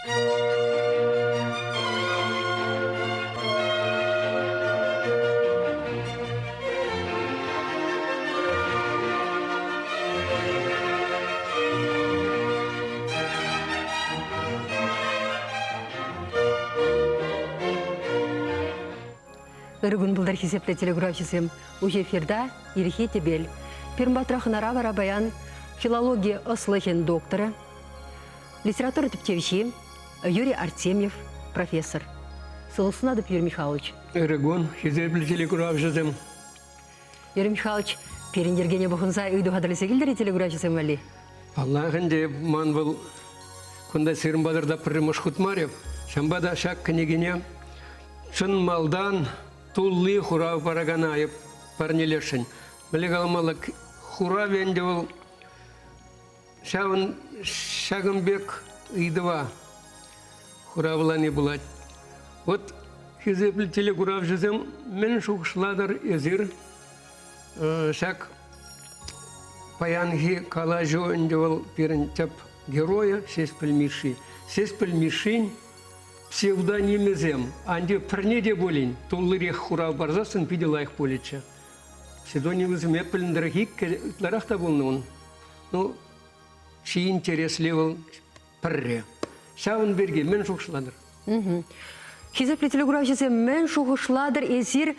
Ырӑ кун пултӑр, хисеплӗ телекуравҫӑсем. Уҫӑ эфирта Ирхи тӗпел. Пирӗн патра хӑнара вара паян филологи ӑслӑхӗн докторӗ, литература тӗпчевҫи Юрий Артемьев профессор. Сывлӑх сунатӑп, Юрий Михайлович. Ырӑ кун, хисеплӗ телекуравҫӑсем. Юрий Михайлович, пирӗн йӗркене пӑхӑнса ыйту хатӗрлесе килтӗр-и телекуравҫӑсем валли? Паллах ӗнтӗ, ман вӑл кунта сирӗн патӑрта пӗрремӗш хут мар-и. Ҫавӑнпа та ҫак кӗнекене чӑн малтан тулли хурав паракан айӑп парнелесшӗн. Мӗнле каламалла, хуравӗ ӗнтӗ вӑл ҫавӑн ҫакӑн пек ыйтӑва хуравлани пулать. Вот хисеплӗ телекуравҫӑсем, мӗн шухӑшлатӑр эсир ҫак паянхи калаҫу ӗнтӗ вӑл пирӗн тӗп геройӗ Ҫеҫпӗл Мишши. Ҫеҫпӗл Мишшин псевдонимӗсем анчах пӗрне те пулин туллирех хурав парсассӑн питӗ лайӑх пулӗччӗ. Псевдонимӗсем эп пӗлнӗ иккӗ ытларах та пулнӑ ун. Ну, чи интересли вӑл пӗрре. Ҫавӑн пирки мӗн шухӑшлатӑр? Хисеплӗ телекуравҫӑсем, мӗн шухӑшлатӑр эсир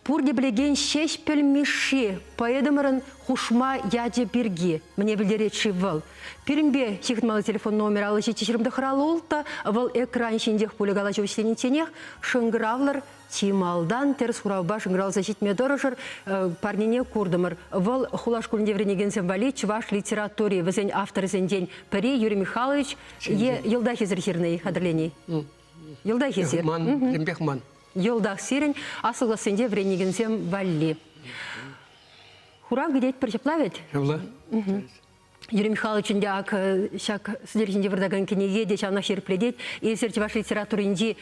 пурте пӗлекен Ҫеҫпӗл Мишши поэтӑмӑрӑн хушма ячӗ пирки? Мӗне пӗлтерет-ши вӑл? Пирӗнпе ҫыхӑнмалли телефон номерӗ 57 26, вӑл экран ҫинчех пулӗ калаҫу вӗҫленичченех. Шӑнкӑравлӑр Чи малтан тӗрӗс хуравпа шӑнкӑравласа ҫитме тӑрӑшӑр. Парнене куртӑмӑр. Вӑл хула шкулӗнче вӗренекенсем валли чӑваш литератури вӗсен авторӗсенчен пӗри Юрий Михайлович е Йӑлтах эсир ҫырнӑ-и хатӗрлени? Йӑлтах эсир. Ман, пӗтӗмпех ман. Йӑлтах сирӗн аслӑ классенче вӗренекенсем валли. Хурав кӗтетпӗр ҫапла вӗт? Ҫапла. Юрий Михайлович ӗнтӗ ак ҫак сӗтел ҫинче выртакан кӗнеке те ҫавнах ҫирӗплетет. Эсир чӑваш литературинчи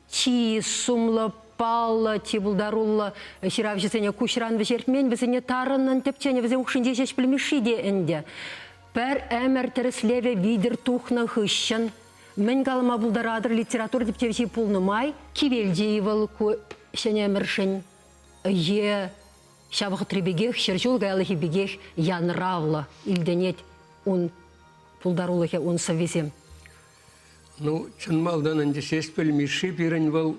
чи сумлӑ, паллӑ, чи пултаруллӑ ҫыравҫӑсене куҫран вӗҫертмен, вӗсене тарӑннӑн тӗпченӗ, вӗсен хушшинче Ҫеҫпӗл Мишши те ӗнтӗ. Пӗр ӗмӗр тӗрӗслевӗ витӗр тухнӑ хыҫҫӑн мӗн калама пултаратӑр литература тӗпчевҫи пулнӑ май кивелчӗ-и вӑл ку ҫӗнӗ ӗмӗршӗн е ҫав вӑхӑтри пекех, 100 ҫул каяллахи пекех янравлӑ илтӗнет ун пултарулӑхӗ, ун сӑввисем? Ну, чӑн малтан ӗнтӗ Ҫеҫпӗл Мишши пирӗн вӑл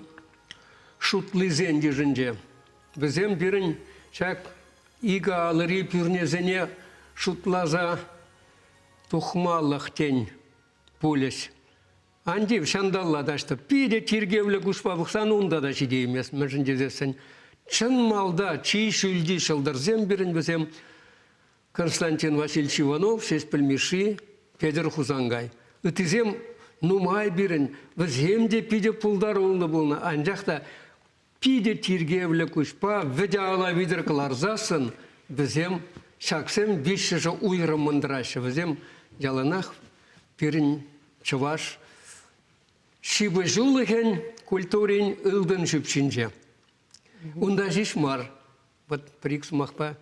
шутлисен йышӗнче. Вӗсем пирӗн ҫак икӗ алӑри пӳрнесене шутласа тухмалӑх тен пулӗҫ. Ан тив, ҫанталла таҫта питӗ тиркевлӗ куҫпа пӑхсан унта та ҫитеймест, мӗншӗн тесессӗн чӑн малта чи ҫӳлти ҫӑлтӑрсем пирӗн вӗсем Константин Васильевич Иванов, Ҫеҫпӗл Мишши, Петӗр Хусанкай. Ыттисем нумай пирӗн, вӗсем те питӗ пултаруллӑ пулнӑ, анчах та питӗ тиркевлӗ куҫпа вӗтӗ ала витӗр кӑларсассӑн вӗсем ҫаксем виҫҫӗшӗ уйрӑммӑн тӑраҫҫӗ. Вӗсем яланах пирӗн чӑваш ҫыпӑҫулӑхӗн культурин ылтӑн ҫӳпҫинче. Унта ҫеҫ мар. Вот пӗр-ик сӑмахпа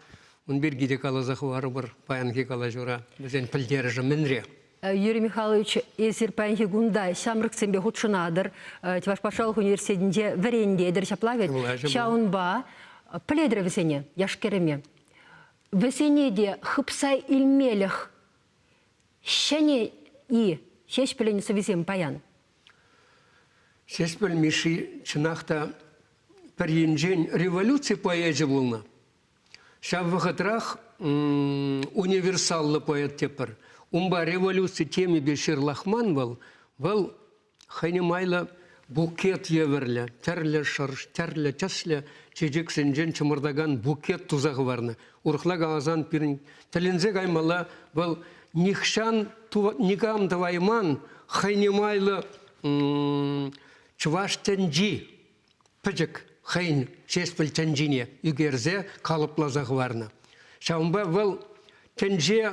ун пирки те каласа хӑварӑпӑр паянхи калаҫура. Вӗсен пӗлтерӗшӗ мӗнре? Юрий Михайлович, эсир паянхи кунта ҫамрӑксемпе хутшӑнатӑр, Чӑваш патшалӑх университетӗнче вӗрентетӗр, ҫапла вӗт? Ҫавӑнпа пӗлетӗр вӗсене, яш-кӗрӗме. Вӗсене те хыпса илмелӗх ҫӗнӗ-и Ҫеҫпӗлӗн сӑввисем паян? Ҫеҫпӗл Мишши чӑнах та пӗр енчен революци поэчӗ пулнӑ. Ҫав вӑхӑтрах универсаллӑ поэт тепӗр. Унпа революци темипе ҫырлахман вӑл. Вӑл хӑйне майлӑ букет евӗрлӗ, тӗрлӗ шӑрш, тӗрлӗ тӗслӗ чечексенчен чӑмӑртакан букет туса хӑварнӑ. Урӑхла каласан пирӗн тӗлӗнсе каймалла вӑл нихҫан никам тӑвайман хӑйне майлӑ чӑваш тӗнчи пӗчӗк хӑйӗн Ҫеҫпӗл тӗнчине ӳкерсе калӑпласа хӑварнӑ. Ҫавӑнпа вӑл тӗнче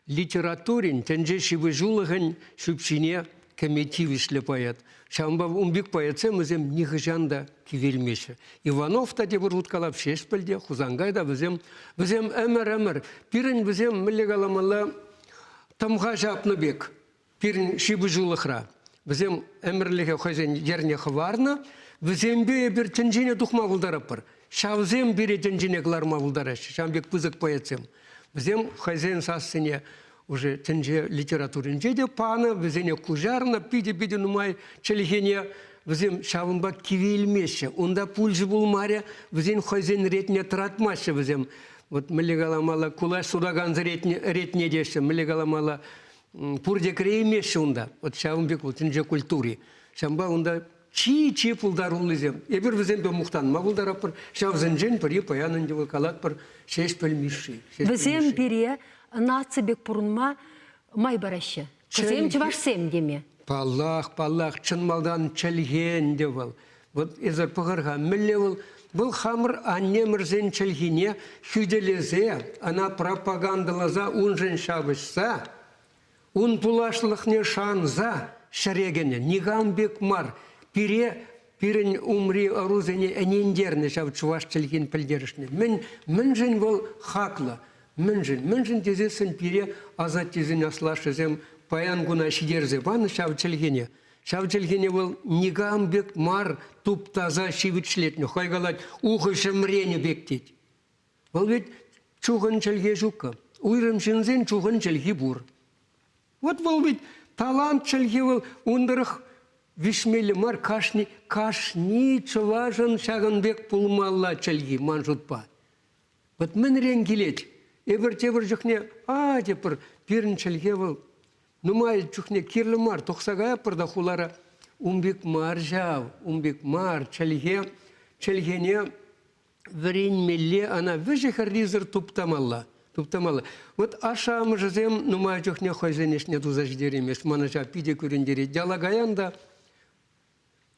литературин, тӗнче ҫыпӑҫулӑхӗн ҫӳпҫине кӗме тивӗҫлӗ поэт. Ҫавӑнпа ун пек поэтсем вӗсем нихӑҫан та кивелмеҫҫӗ. Иванов та тепӗр хут калап, Ҫеҫпӗл те, Хусанкай та вӗсем, вӗсем ӗмӗр-ӗмӗр. Пирӗн вӗсем, мӗнле каламалла, тӑмха ҫапнӑ пек пирӗн ҫыпӑҫулӑхра. Вӗсем ӗмӗрлӗхе хӑйсен йӗрне хӑварнӑ. Вӗсемпе эпир тӗнчене тухма пултаратпӑр. Ҫавсем пире тӗнчене кӑларма пултараҫҫӗ, ҫавӑн пек пысӑк поэтсем. Вӗсем хӑйсен сассине уже тӗнче литературинче те панӑ, вӗсене куҫарнӑ питӗ-питӗ нумай чӗлхене. Вӗсем ҫавӑнпа кивелмеҫҫӗ. Унта пулчӗ пулмарӗ, вӗсен хӑйсен ретне тӑратмаҫҫӗ вӗсем. Вот мӗнле каламалла, кулач сутакансен ретне, ретне теҫҫӗ, мӗнле каламалла, пурте кӗреймеҫҫӗ унта. Вот ҫавӑн пек вӑл тӗнче культури. Ҫавӑнпа унта чи-чи пултаруллисем. Эпир вӗсемпе мухтанма пултаратпӑр. Ҫавсенчен пӗри паян ӗнтӗ вӑл калатпӑр Ҫеҫпӗл Мишши. Вӗсем пире наци пек пурӑнма май параҫҫӗ. Вӗсем чӑвашсем теме. Паллах, паллах, чӑн малтан чӗлхе ӗнтӗ вӑл. Вот эсӗр пӑхӑр-ха, мӗнле вӑл вӑл хамӑр аннемӗрсен чӗлхине хӳтӗлесе, ӑна пропагандӑласа уншӑн ҫапӑҫса Ун пуласлӑхне шанса ҫӗре кӗнӗ никам пек мар. Пире, пирӗн умри ӑрусене ӗнентернӗ ҫав чӑваш чӗлхин пӗлтерӗшне. Мӗн, мӗншӗн вӑл хаклӑ? Мӗншӗн? Мӗншӗн тесессӗн пире асаттесен аслашшӗсем паян куна ҫитерсе панӑ ҫав чӗлхене. Ҫав чӗлхене вӑл никам пек мар туптаса ҫивӗчлетнӗ. Хӑй калать, ухӑ ҫӗмренӗ пек тет. Вӑл ведь чухӑн чӗлхе ҫуккӑ. Уйрӑм ҫынсен чухӑн чӗлхи пур. Вот вӑл ведь талант чӗлхи вӑл ун тӑрӑх виҫмелле мар кашни кашни чӑвашӑн ҫакӑн пек пулмалла чӗлхи ман шутпа. Вот мӗнрен килет? Эпир тепӗр чухне а тепӗр пирӗн чӗлхе вӑл нумай чухне кирлӗ мар тухса каятпӑр та хулара ун пек мар ҫав, ун пек мар чӗлхе чӗлхене вӗренмелле, ӑна вӗҫӗ-хӗррисӗр туптамалла. Туптамалла. Вот ашшӗ-амӑшӗсем нумай чухне хӑйсен ӗҫне туса ҫитереймест. Мана ҫав питӗ кӳрентерет. Яла каян та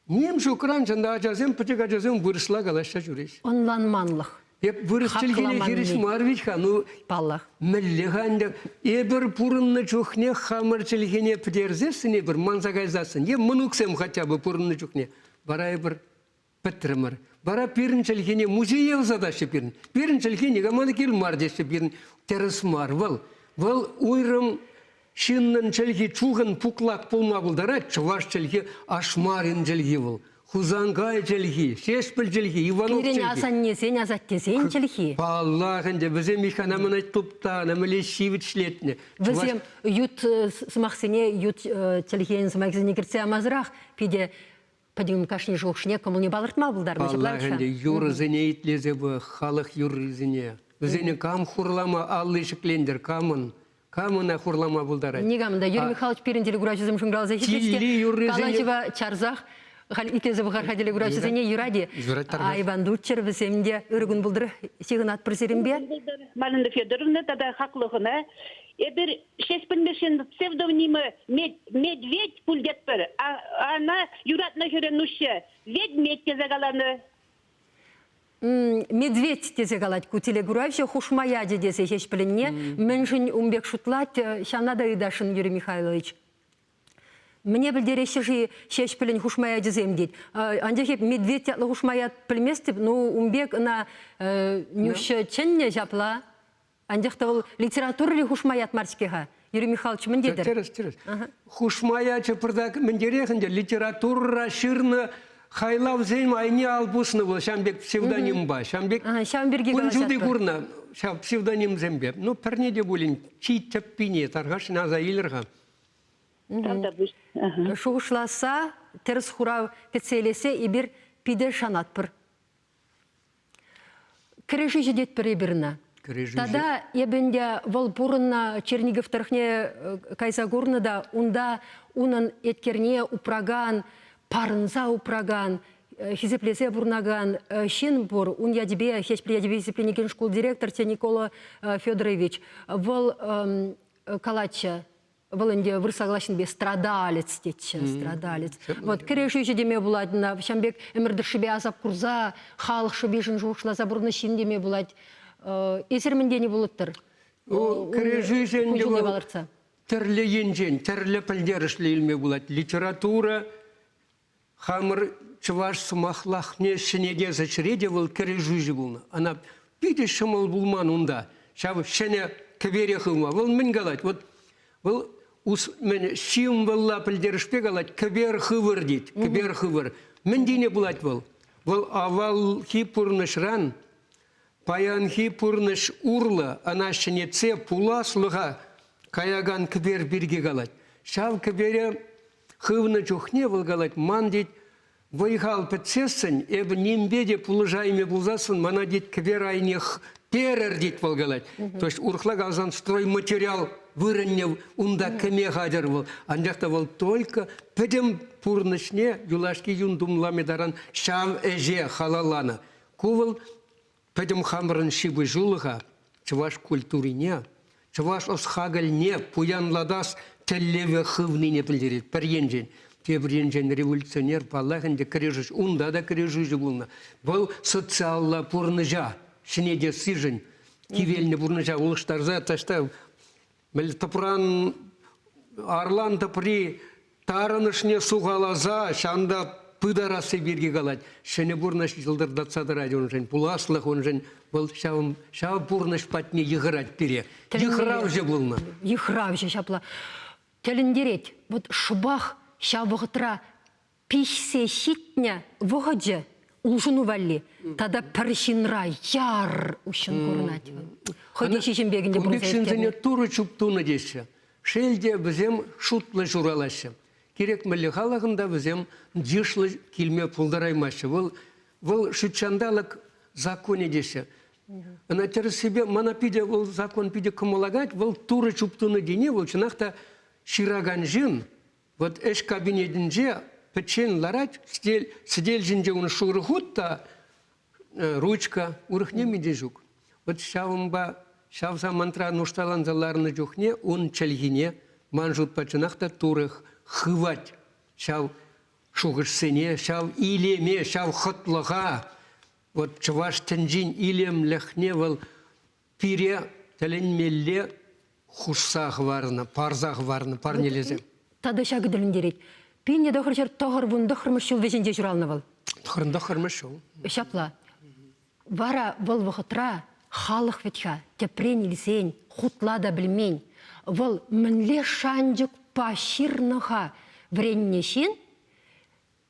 ним ҫукран чӑн та ачасем, пӗчӗк ачасем вырӑсла калаҫса ҫӳреҫ. Ӑнланманлӑх. Эп вырӑс чӗлхине хирӗҫ мар вӗт-ха. Ну, паллах. Мӗнле-ха ӗнтӗ? Эпир пурӑннӑ чухне хамӑр чӗлхене пӗтерсессӗн эпир манса кайсассӑн, е мӑнуксем хотя бы пурӑннӑ чухне, вара эпир пӗтрӗмӗр. Вара пирӗн чӗлхене музее ӑсатаҫҫӗ пирӗн. Пирӗн чӗлхе никама та кирлӗ мар теҫҫӗ пирӗн. Тӗрӗс мар вӑл. Вӑл уйрӑм ҫыннӑн чӗлхи чухӑн пуклак пулма пултарать. Чӑваш чӗлхи Ашмарин чӗлхи вӑл. Хусанкай чӗлхи, Ҫеҫпӗл чӗлхи, Иванов чӗлхи. Пирӗн асаннесен, асаттесен чӗлхи. Паллах ӗнтӗ, вӗсем Миххана мана туптанӑ, мӗнле ҫивӗчлетнӗ. Вӗсем ют сӑмахсене, ют чӗлхен сӑмахӗсене кӗртсе ямасӑрах питӗ пӗтӗм кашни шухӑшне, кӑмӑлне палӑртма пултарнӑ. Паллах ӗнтӗ, юрӑсене итлесе пӑх, халӑх юррисене. Вӗсене кам хурлама алли ҫӗклентӗр, камӑн? Кам ӑна хурлама пултарать? Никам та. Юрий Михайлович пирӗн телекуравҫӑсем шӑнкӑравласа ҫитрӗҫ те калаҫӑва чарсах халь итлесе пӑхар-ха телекуравҫӑсене юрать-и? Айван Дуччер вӗсем те ырӑ кун пултӑр ҫыхӑнатпӑр сирӗнпе. Марина Федоровна тата хаклӑ хӑна. Эпир Ҫеҫпӗл Мишшин псевдонимӗ Медведь пуль тетпӗр. Ана юратнӑ хӗрӗ Нуҫҫа Ведмедь тесе каланӑ. Медведь тесе калать ку телекуравҫӑ хушма ячӗ тесе Ҫеҫпӗлӗнне. Мӗншӗн ун пек шутлать, ҫавна та ыйтасшӑн Юрий Михайлович. Мӗне пӗлтереҫҫӗ-ши Ҫеҫпӗлӗн хушма ячӗсем тет. Анчах эп Медведь ятлӑ хушма ят пӗлместӗп, ну ун пек ӑна Нюша чӗннӗ ҫапла. Анчах та вӑл литературӑри хушма ят мар-ҫке-ха. Юрий Михайлович, мӗн тетӗр? Тӗрӗс, тӗрӗс. Хушма ячӗ пӑртак мӗнтерех ӗнтӗ литературӑра ҫырнӑ хайлавсен айне ал пуснӑ вӑл ҫавӑн пек псевдонимпа. Ҫавӑн пек ҫавӑн пирки кун ҫути курнӑ ҫав псевдонимсемпе. Ну, пӗрне те пулин чи тӗппине тархасшӑн аса илӗр-ха. Шухӑшласа тӗрӗс хурав кӗтсе илессе эпир питӗ шанатпӑр. Кӗрешӳ ҫитетпӗр эпир ӑна. Тата эпӗ ӗнтӗ вӑл пурӑннӑ Чернигов тӑрӑхне кайса курнӑ та унта унӑн еткерне упракан, парӑнса упракан, хисеплесе пурӑнакан ҫын пур. Ун ячӗпе, Ҫеҫпӗл ячӗпе хисепленекен шкул директорччӗ Никола Федорович. Вӑл калатчӗ, вӑл ӗнтӗ вырӑсла калаҫнипе страдалец тетчӗ, страдалец. Вот кӗрешӳҫӗ теме пулать ӑна, ҫавӑн пек ӗмӗр тӑршшӗпе асап курса, халӑх шӑпишӗн шухӑшласа пурӑннӑ ҫын теме пулать. Эсир мӗн тенӗ пулӑттӑр? Кӗрешӳҫӗ ӗнтӗ вӑл тӗрлӗ енчен, тӗрлӗ пӗлтерӗшлӗ илме пулать. Литература хамӑр чӑваш сӑмахлӑхне ҫӗнетес ӗҫре те вӑл кӗрешӳҫӗ пулнӑ. Ӑна питӗ ҫӑмӑл пулман унта. Ҫав ҫӗнӗ кӗпере хывма. Вӑл мӗн калать? Вот вӑл Мӗн символла пӗлтерӗшпе калать, кӗпер хывӑр тет, кӗпер хывӑр. Мӗн тени пулать вӑл? Вӑл авалхи пурнӑҫран паянхи пурнӑҫ урлӑ ӑна ҫӗнетсе пуласлӑха каякан кӗпер пирки калать. Ҫав кӗпере хывнӑ чухне вӑл калать, ман тет, вӑй-хал пӗтсессӗн, эпӗ нимпе те пулӑшайми пулсассӑн мана тет кӗпер айне перӗр тет вӑл калать. То есть урӑхла каласан стройматериал вырӑнне унта кӗме хатӗр вӑл. Анчах та вӑл только пӗтӗм пурнӑҫне юлашки юн тумламӗ таран ҫав ӗҫе халалланӑ. Ку вӑл пӗтӗм хамӑрӑн ҫыпӑҫулӑха, чӑваш культурине, чӑваш ӑс-хакӑлне пуянлатас тӗллеве хывнине пӗлтерет пӗр енчен. Тепӗр енчен революционер, паллах ӗнтӗ, кӗрешӳҫ, унта та кӗрешӳҫӗ пулнӑ. Вӑл социаллӑ пурнӑҫа ҫӗнетессишӗн кивелнӗ пурнӑҫа улӑштарса таҫта тӑпран арлан тӑпри тарӑнӑшне сухаласа ҫанта пытарасси пирки калать. Ҫӗнӗ пурнӑҫ йӑлтӑртатса тӑрать уншӑн, пуласлӑх уншӑн вӑл ҫав, ҫав пурнӑҫ патне йыхӑрать пире. Йыхравҫӑ пулнӑ. Йыхравҫӑ ҫапла. Тӗлӗнтерет. Вот шӑпах ҫав вӑхӑтра пиҫсе ҫитнӗ вӑхӑчӗ улшӑну валли тата пӗр ҫынра яр уҫҫӑн курӑнать вӑл. Хӑй те ҫиҫӗм пек ӗнтӗ Ун пек ҫынсене Турӑ чуп тунӑ теҫҫӗ. Шел те, вӗсем шутлӑ ҫуралаҫҫӗ. Кирек мӗнле халӑхӑн та вӗсем йышлӑ килме пултараймаҫҫӗ. Вӑл, вӑл ҫутҫанталӑк законӗ теҫҫӗ. Ӑна тӗрӗссипе мана питӗ вӑл закон питӗ кӑмӑллакать. Вӑл Турӑ чуп тунӑ тени вӑл чӑнах та ҫыракан ҫын Вот ӗҫ кабинетӗнче пӗччен ларать, сӗтел, сӗтел ҫинче ун шурӑ хут та, ручка, урӑх нимӗн те ҫук. Вот ҫавӑнпа ҫав самантра нушталанса ларнӑ чухне ун чӗлхине, ман шутпа, чӑнах та Турӑ хывать ҫав шухӑшсене, ҫав илеме, ҫав хӑтлӑха. Вот чӑваш тӗнчин илемлӗхне вӑл пире тӗлӗнмелле хушса хӑварнӑ, парса хӑварнӑ парнелесе. Тата ҫакӑ тӗлӗнтерет. 1999 ҫул вӗҫӗнче ҫуралнӑ вӑл. Тӑхӑрӑн ҫул. Ҫапла. Вара вӑл вӑхӑтра халӑх вӗт-ха тӗпрен илсен хутла та пӗлмен. Вӑл мӗнле шанчӑкпа ҫырнӑ-ха вӗреннӗ ҫын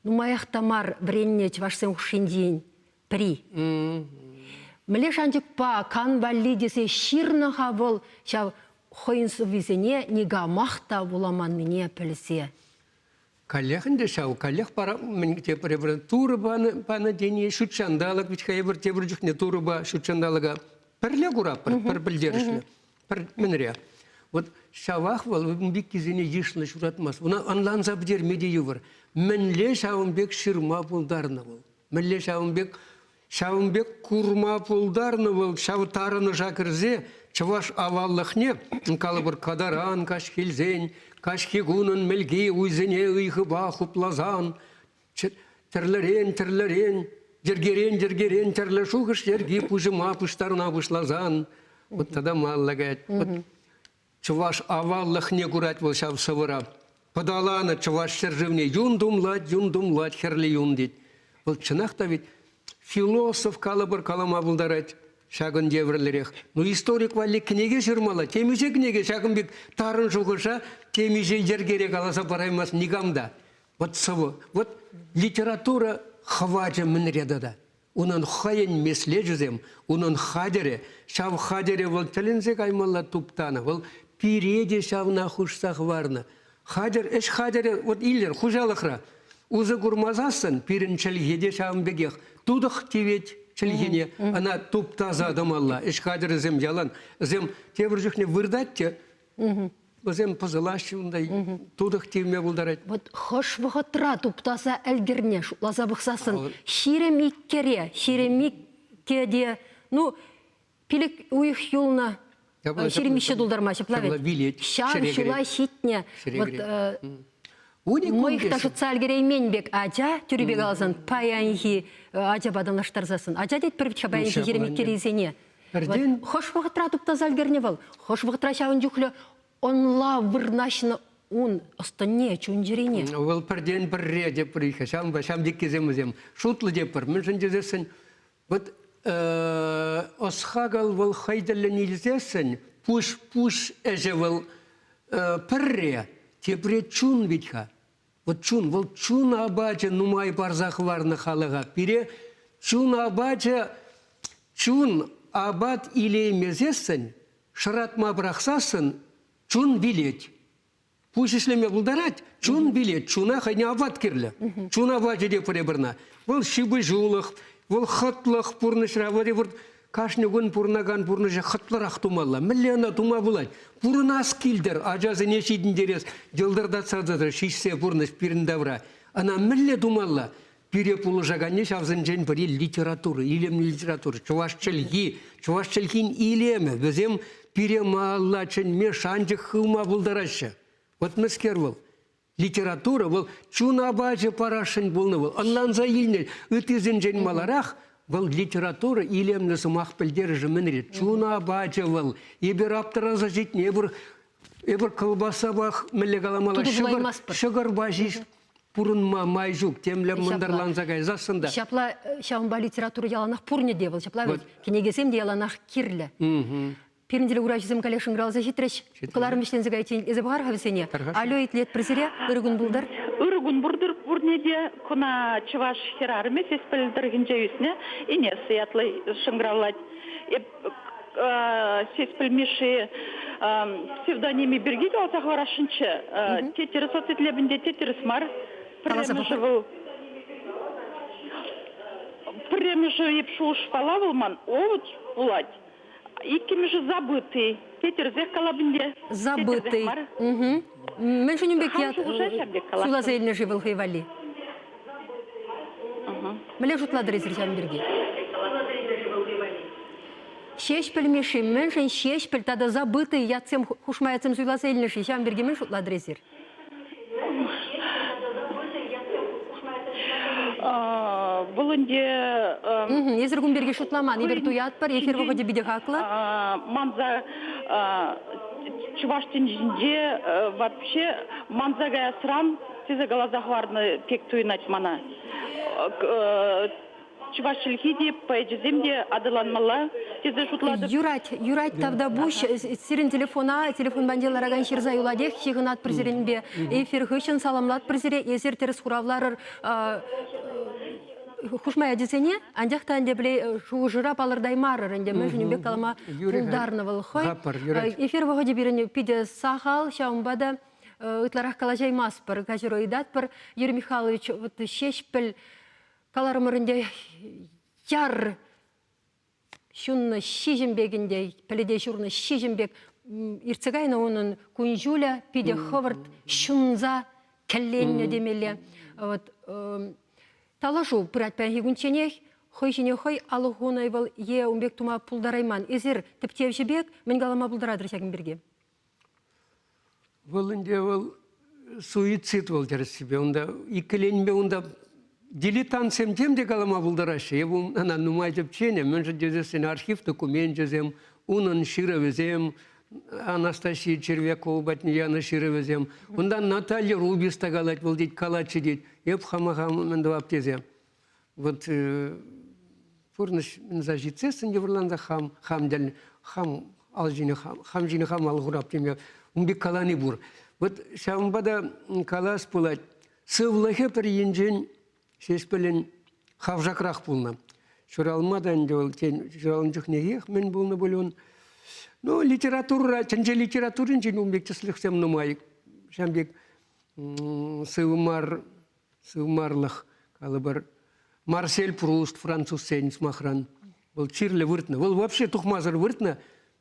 нумаях та мар вӗреннӗ чӑвашсен хушшинчен пӗри. Мӗнле шанчӑкпа кам валли тесе ҫырнӑ-ха вӑл ҫав хӑйӗн сӑввисене никамах та вуламаннине пӗлсе. Каллех ӗнтӗ ҫав, каллех пара, мӗн тепӗр Турӑ панӑ, панӑ тени ҫут ҫанталӑк вӗт-ха эпир тепӗр чухне Турӑпа ҫут ҫанталӑка пӗрле куратпӑр, пӗр пӗлтерӗшлӗ. Пӗр мӗнре. Вот ҫавах вӑл ун пеккисене йышлӑ ҫуратмасть. Ӑна ӑнланса пӗтерме те йывӑр. Мӗнле ҫавӑн пек ҫырма пултарнӑ вӑл? Мӗнле ҫавӑн пек ҫавӑн пек курма пултарнӑ вӑл ҫав тарӑнӑша кӗрсе чӑваш аваллӑхне, калӑпӑр, катаран каҫхилсен, каҫхи кунӑн мӗлки уйсене ыйхӑпа хупласан, тӗрлӗрен, тӗрлӗрен, йӗркерен, йӗркерен тӗрлӗ шухӑш йӗрки пуҫӑма пуҫтарӑна пуҫласан, вот тата малла каять. Вот чӑваш аваллӑхне курать вӑл ҫав сӑвӑра. Пӑталанӑ чӑваш ҫӗршывне юн тумлать, юн тумлать, хӗрлӗ юн тет. Вӑл чӑнах та ведь философ калӑпӑр калама пултарать ҫакӑн евӗрлӗрех. Ну, историк валли кӗнеке ҫырмалла. Темиҫе кӗнеке ҫакӑн пек тарӑн шухӑша темиҫе йӗркере каласа параймасть никам та. Вот сӑвӑ. Вот литература хӑвачӗ мӗнре тата? Унӑн хӑйӗн меслечӗсем, унӑн хатӗрӗ. Ҫав хатӗре вӑл тӗлӗнсе каймалла туптанӑ. Вӑл пире те ҫавна хушса хӑварнӑ. Хатӗр, ӗҫ хатӗрӗ, вот илер, хуҫалӑхра. Усӑ курмасассӑн пирӗн чӗлхе те ҫавӑн пекех тутӑх тивет чӗлхене, ӑна туптаса тӑмалла. Ӗҫ хатӗрӗсем ялан, вӗсем тепӗр чухне выртать те, Вӗсем пӑсӑлаҫҫӗ унта, тутӑх тивме пултарать. Вот хӑш вӑхӑтра туптаса ӗлкӗрнӗ, шутласа пӑхсассӑн, 22-ре, 22 те, ну, пилӗк уйӑх юлнӑ, 23 тултарма, ҫапла вӗт? Вилет. Ҫав ҫула ҫитнӗ. Вот, мӑйӑх та шӑтса ӗлкӗреймен пек ача, тӳрӗпе каласан, паянхи ачапа танлаштарсассӑн. Ача тетпӗр вӗт-ха паянхи 22-рисене. Пӗртен Хӑш вӑхӑтра туптаса ӗлкӗрнӗ вӑл? Хӑш вӑхӑтра ҫавӑн чухлӗ ӑнлав вырнаҫнӑ ун ӑс-тӑнне, чун-чӗрине? Вӑл пӗртен пӗрре тепӗр ҫавӑнпа ҫав пеккисем вӗсем шутлӑ тепӗр. Мӗншӗн тесессӗн вот ӑс-хакӑл вӑл хӑй тӗллӗн илсессӗн пуҫ пуҫ ӗҫӗ вӑл. пӗрре, тепре чун вӗт-ха. Вот чун, вӑл чун апачӗ нумай парса хӑварнӑ халӑха. Пире чун апачӗ, чун апат илеймесессӗн, шӑратма пӑрахсассӑн чун вилет. Пуҫ ӗҫлеме пултарать, чун вилет, чуна хӑйне апат кирлӗ. Чун апачӗ те пӗре-пӗрна. Вӑл ҫыпӑҫулӑх, вӑл хӑтлӑх пурнӑҫра, вӑл кашни кун пурӑнакан пурнӑҫа хӑтлӑрах тумалла. Мӗнле ӑна тума пулать? Пурӑнас килтӗр, ачасене ҫитӗнтерес, йӑлтӑртатса тӑтӑр, ҫиҫсе пурнӑҫ пирӗн тавра. Ӑна мӗнле тумалла? Пире пулӑшаканни ҫавсенчен пӗри литература, илемлӗ литература, чӑваш чӗлхи, чӑваш чӗлхин илемӗ. Вӗсем пире малалла чӗнме, шанчӑк хывма пултараҫҫӗ. Вот мӗскер вӑл? Литература вӑл чун апачӗ парасшӑн пулнӑ вӑл. Ӑнланса илнӗ ыттисенчен маларах вӑл литература илемлӗ сӑмах пӗлтерӗшӗ мӗнре? Чун апачӗ вӑл. Эпир аптӑраса ҫитнӗ, эпир эпир кӑлпассапах мӗнле каламалла ҫӑкӑр, ҫӑкӑрпа ҫеҫ пурӑнма май ҫук, темле мӑнтӑрланса кайсассӑн та. Ҫапла ҫавӑнпа литература яланах пурне те вӑл. Ҫапла вӗт кӗнекесем те яланах кирлӗ. Пирӗн телекуравҫӑсем каллех шӑнкӑравласа ҫитрӗҫ. Кӑларӑм вӗҫленсе кайиччен эсӗ пӑхар-ха вӗсене. Алло, итлетпӗр сире. Ырӑ кун пултӑр. Ырӑ кун пултӑр пурне те. Кӑна чӑваш хӗрарӑмӗ Сеспель тӑрӑхӗнче ӳснӗ Инесса ятлӑ шӑнкӑравлать. Эп Сеспель Мишши псевдонимӗ пирки каласа хӑварасшӑнччӗ. Те тӗрӗс ответлепӗн те, те тӗрӗс мар. Пӗрремӗшӗ вӑл пӗрремӗшӗ эп шухӑшпала вӑл ман овод пулать. Иккӗмӗшӗ забытый. Те тӗрӗсех калап ӗнтӗ. Забытый. Мӗншӗн ун пек ят суйласа илнӗ-ши вӑл хӑй валли? Мӗнле шутлатӑр эсир ҫавӑн пирки? Ҫеҫпӗл Мишши мӗншӗн Ҫеҫпӗл тата забытый ятсем хушма ятсем суйласа илнӗ-ши? Ҫавӑн пирки мӗн шутлатӑр эсир? Вӑл ӗнтӗ Эсир кун пирки шутламан. Эпир туятпӑр, эфир вӑхӑчӗ питӗ хаклӑ. Манса чӑваш тӗнчинче вообще манса каясран тесе каласа хӑварнӑ пек туйӑнать мана. Чӑваш чӗлхи те, поэчӗсем те аталанмалла тесе шутлатӑп. Юрать, юрать, тавтапуҫ. Сирӗн телефона, телефон патне ларакан ҫырса юлатех, ҫыхӑнатпӑр сирӗнпе. Эфир хыҫҫӑн саламлатпӑр сире. Эсир тӗрӗс хуравларӑр хушма ячӗсене, анчах та ӗнтӗ пӗле шухӑшӑра палӑртаймарӑр ӗнтӗ, мӗншӗн ун пек калама пултарнӑ вӑл хӑй. Эфир вӑхӑчӗ пирӗн питӗ сахал, ҫавӑнпа та ытларах калаҫаймастпӑр, каҫару ыйтатпӑр. Юрий Михайлович, вот Ҫеҫпӗл Каларӑмӑр ӗнтӗ, яр ҫуннӑ ҫиҫӗм пек ӗнтӗ, пӗлӗте ҫурнӑ ҫиҫӗм пек иртсе кайнӑ унӑн кун-ҫулӗ питӗ хӑвӑрт ҫунса кӗлленнӗ темелле. Вот талашу пырать паянхи кунчченех. Хӑй ҫине хӑй алӑ хунӑ вӑл е ун пек тума пултарайман. Эсир тӗпчевҫӗ пек мӗн калама пултаратӑр ҫакӑн пирки? Вӑл ӗнтӗ вӑл суицид вӑл тӗрӗссипе. Унта иккӗленме унта дилетантсем тем те калама пултараҫҫӗ. Эп ӑна нумай тӗпченӗ, мӗншӗн тесессӗн архив докуменчӗсем, унӑн ҫырӑвӗсем, Анастасия Червякова патне янӑ ҫырӑвӗсем. Унтан Наталья Рубис та калать, вӑл тет, калатчӗ тет, эп хама хам мӗн тӑвап тесе. Вот пурнӑҫ мӗнса ҫитсессӗн йывӑрланса хам хам тӗл хам ал ҫине хам, хам ҫине хам ал хурап теме ун пек калани пур. Вот ҫавӑнпа та калас пулать, сывлӑхӗ пӗр енчен Ҫеҫпӗлӗн хавшакрах пулнӑ. Ҫуралма та ӗнтӗ вӑл, тен, ҫуралнӑ чухнехех мӗн пулнӑ пуль ун. Ну, литературӑра, тӗнче литературинчен ун пек тӗслӗхсем нумай. Ҫавӑн пек сывӑ мар сывмарлӑх, калӑпӑр, Марсель Пруст французсен, сӑмахран, вӑл чирлӗ выртнӑ. Вӑл вообще тухмасӑр выртнӑ,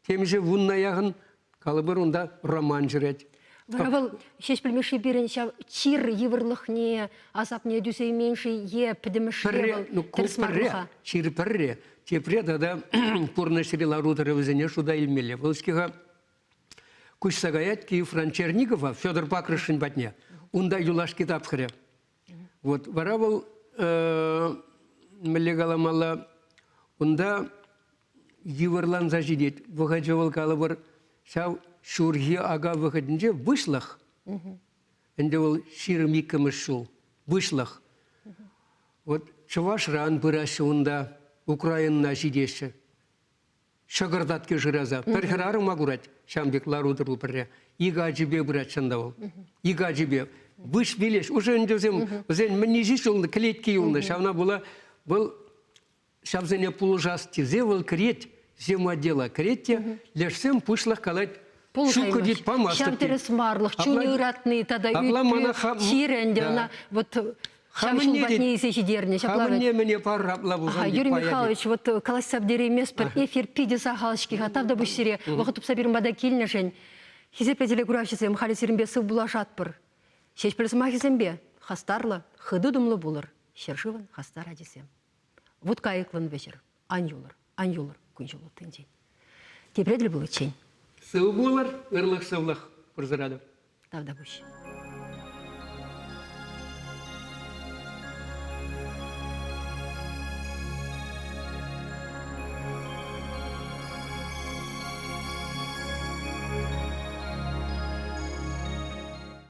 темиҫе вунна яхӑн, калӑпӑр, унта роман ҫырать. Вара вӑл Ҫеҫпӗл Мишши пирӗн ҫав чир йывӑрлӑхне, асапне тӳсеймен-ши е пӗтӗмӗшле вӑл ну, ку пӗрре, чир пӗрре, тепре тата пурнӑҫри лару-тӑрӑвӗсене шута илмелле. Вӑл-ҫке-ха Куҫса каять Киевран Чернигова Федор Пакрышин патне. Унта юлашки тапхӑрӗ. Вот вара вӑл мӗнле каламалла, унта йывӑрланса ҫитет. Вӑхӑчӗ вӑл калӑпӑр ҫав ҫурхи ака вӑхӑтӗнче выҫлӑх. Ӗнтӗ вӑл 22-мӗш ҫул. Выҫлӑх. Вот Чӑвашран пыраҫҫӗ унта, Украинӑна ҫитеҫҫӗ. Ҫӑкӑр татки шыраса. Пӗр хӗрарӑма курать ҫавӑн пек лару-тӑру пӗрре. Икӗ ачипе пырать чӑн та вӑл. Икӗ ачипе. Выҫ вилеҫ. Уже ӗнтӗ вӗсем, вӗсен мӗнне ҫеҫ юлнӑ, кӗлетки юлнӑ. Ҫавна пула вӑл ҫавсене пулӑшас тесе вӑл кӗрет, земотдела кӗрет те, лешсем пуҫлӑх калать, ҫук тет, памастӑп. Ҫав тӗрӗс марлӑх, чунӗ ыратни тата ӳт-пӳ чирӗ ӗнтӗ ӑна вот ҫав ҫул патне илсе ҫитернӗ. Ҫапла Хамӑнне мӗне пар апла пулсан. Юрий Михайлович, вот калаҫса пӗтерейместпӗр. Эфир питӗ сахал-ҫке-ха. Тавтапуҫ сире вӑхӑт тупса пирӗн пата килнӗшӗн. Хисеплӗ телекуравҫӑсем, халӗ сирӗнпе сывпуллашатпӑр. Ҫеҫпӗл сӑмахӗсемпе хастарлӑ, хытӑ тумлӑ пулӑр, ҫӗршывӑн хастар ачисем. Вут кайӑклӑн вӗҫӗр, ан юлӑр, ан юлӑр кун-ҫул уттинчен. Тепре тӗл пуличчен. Сыв пулӑр, ырлӑх-сывлӑх пырсӑратӑп. Тавтапуҫ.